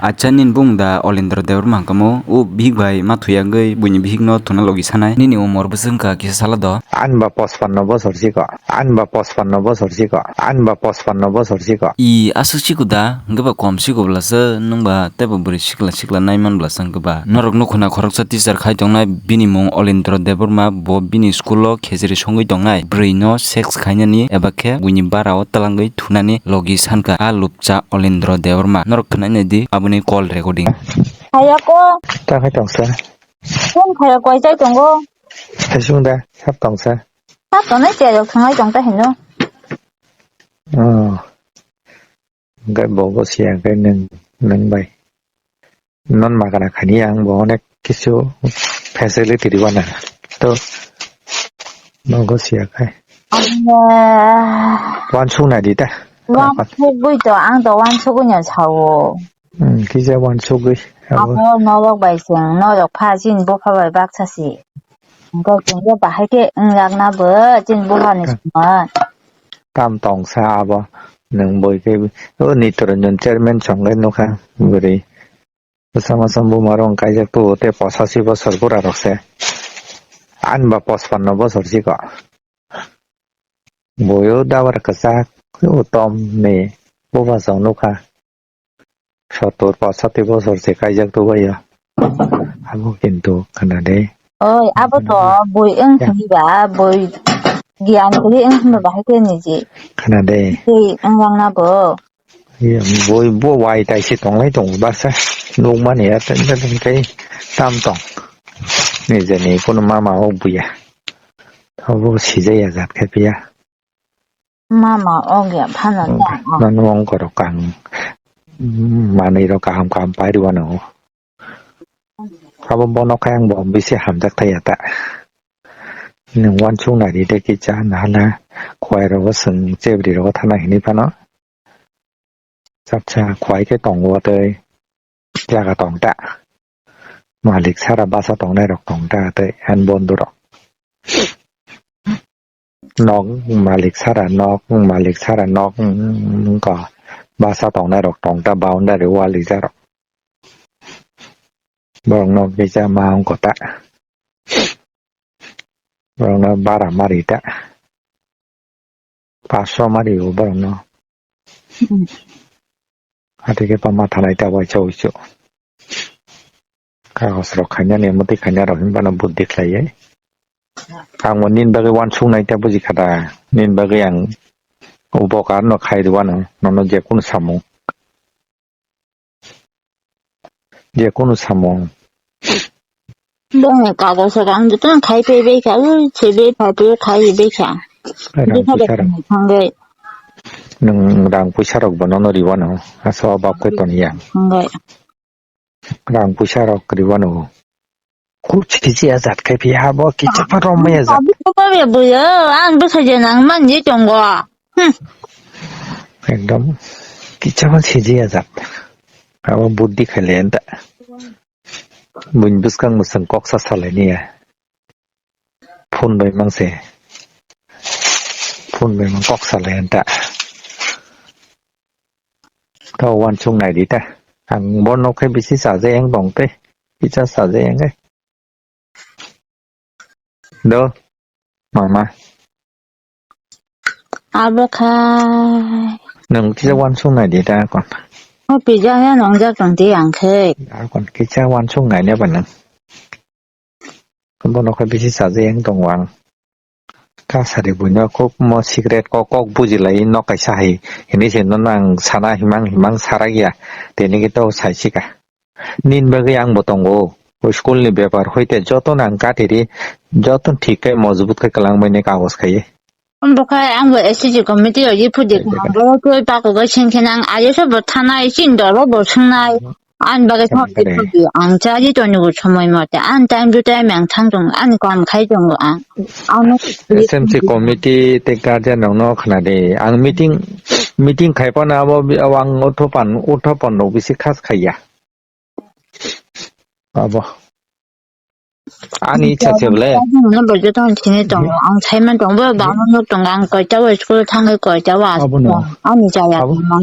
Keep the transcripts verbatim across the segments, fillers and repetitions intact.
Acha nini bung da Olendra Debbarma hwnkha mo? O bihik bai ma thuyagwi buini bihik no thuna logi sanai. Nini umor bwswk wngkha kisa sala do? Ani ba pachpanno bosor siko. Ani ba pachpanno bosor siko. Ani ba pachpanno bosor siko. I aswk siko da? Hwnkhe ba kom siko bwlasa nwng ba tei ba bwrwi sikla sikla nai man bwlasa hwnkhe ba. Norok no khuna khoroksa teacher khai tongnai, bini mung Olendra Debbarma, bo bini school o khejri songwi tongnai. Bwrwi no sex khainani eba khe buini bara o twlangwi thunani logi sankha a lupcha Olendra Debbarma. Norok khwnai nai di aboni call recording. Hayako. Ta khai tongsa. Phone khaya koi chai tongo. Hai sung da, sab tongsa. Sab tongnai chai rok thangai tong ta hino. Oh. Hwnkhe bo bo siya hwnkhe nwng, nwng bai. Non magana khani ang bo onek kisu facility rwna. To nogo siya khai. Wansuk nai di ta. Wansugwi to, ang to wansugwi no sao. Hmm, kisa wansugwi. Abo norok bai chwng, norok pha chini bupha bai baksa si. Hwnkhe chwng je bahai khe wngjakna bo chini bupha ni songwi. Tam tongsa abo nwng boi khe o Nitoranjan chairman chongle nukha bwrwi. Bwsa masa buma rok kaijak tu tei posachi bosor bura rok se. Ani ba pachpanno bosor siko. Boyo dabar kwchak, o tom ni buphasong nukha. Sottor pachati bosor se kaijak tu bai ya. Abo kintu khana de. Oi, abo to boi wng hwnba, boi giyan kwrwi wng hwnba bahai khe niji. Khana de. Tei wng langna bo. Iya, boi bo wai tai se tonglai tongo basa. Nukmani ya tei tei tam tong. Nijeni kunu mama o buya. Abo sijaya jat khe piya. Mama og ya phano ta. Mano ongkorok ang manwi rok kaham kaham pairwano. Abo bono khe ang bo bisi hamjak thaya ta. Nwng wansuk nai di de kicha nahala khwai rogo swng chebri rogo thana hinwi phano. Chapsa khwai khe tongo tei jaga tong ta. Malik sara basa tongnai rok tong ta tei ani bondhu rok. Nok malik sara nok, malik sara nok, mm, ko basa tongnai rok tong ta, boundary wall rijak rok. Borok nok kisa ma wng kota. Borok no bara mari ta. Paso mari o borok no. Hmm. Hati khe pama thanai ta waisa uisu. Kagos rok khainani, mwtwi khaina rok hinba no buddhi khlai. Ang bo nini bagwi wansuk nai ta buji kha da. Nini bagwi ang upokar no khai rwano, nono je kunu samung. Je kunu samung. Bongni kagos rok ang jotono khai paibai kha, ui, sebe phaipaiyo khai bai kha. Rang puisa rok. Thangwi. Nwng rang puisa rok bo nono riwano, asa o bap khe toni ya. Thangwi. Rang puisa rok riwano. Kuch kisi ajat khai phi ha bo kicha pha rom mai ajat. Abi ko ba be buyo, ang bwsai je nang man je tongo. Hmm. Ekdom kicha pha siji ajat. Abo buddhi khale enta. Buin bwskang bwswng kok sa salai niya. Phone bai mang se. Phone bai mang kok salai enta. Tao wansuk nai di ta. Ang bono khe bisi sajai ang tong tei. Kicha sajai ang khe. Do. Mama. Abo khai. Nwng kisa wansuk nai di ta kon. O pizza ya nong jak tong di ang khe. Akon kisa wansuk nai ne ba nwng. Bono khe bisi sajai ang tongo ang. Kasari buino kok mo secret kok kok bujilai nok kaisa hai. Hini se nono ang sana himang himang sarak ya. Tini khe to saisika. Nini bagwi ang bo tongo. O school ni bepar hoite joto no ang katiri, joto thik khe mojbut khe kwlangmani kagos khai. Omo khai ang bo S C committee o ye phudi kha, ang bo twi pakugo sing khe nang ayo se bo thanai, chini dolo bo swngnai. Ani bagwi thok di, thok di, ang chari toni bo somoi mote, ani time to time ang thang tongo, ani kam khai tongo ang. Ano S M C committee tei guardian rok no khna di, ang meeting, meeting khai phano abo bi-, abo ang utho pan, utho pan rok bisi khas khaiya. Abo. Ani icha se bole. Ang bojo tong sini tongo. Ang saiman tongo. Bo bangma nok tongo. Ang koita o school thangwi koita o asuk tongo. Ani chaya tongo.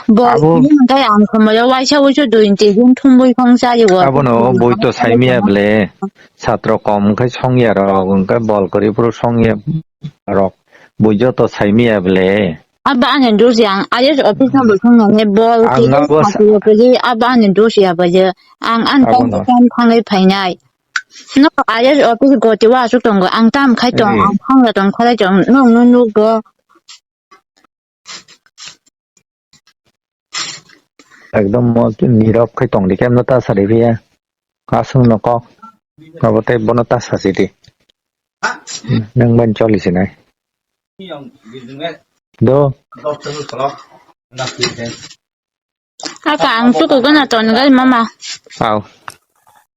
Bo hwnkhe ang somoyo waisa waisa dui tin din thumwi khong chayo. Abono boi to saimiya bole. Satro kom wngkhe songya rok, wngkhe bol kwrwi phuru songya rok. Boi joto saimiya bole. Abo ani dos ya, ang I S office no bo thang nang bol. Ang abo ani dos ya bo je. Ang ang tam tam thangwi phainai. No I S office goti wa asuk tongo. Ang tam khai tong, ang thang la tong khalai tong. No no no go. Ekdom mo nirok khai tong di khe no ta sari phiya. Aswk no kok. Abo tei bono ta sasi di. Nang ban choli sinai. Do. Aka ang tuku gana ton gai mama. Au.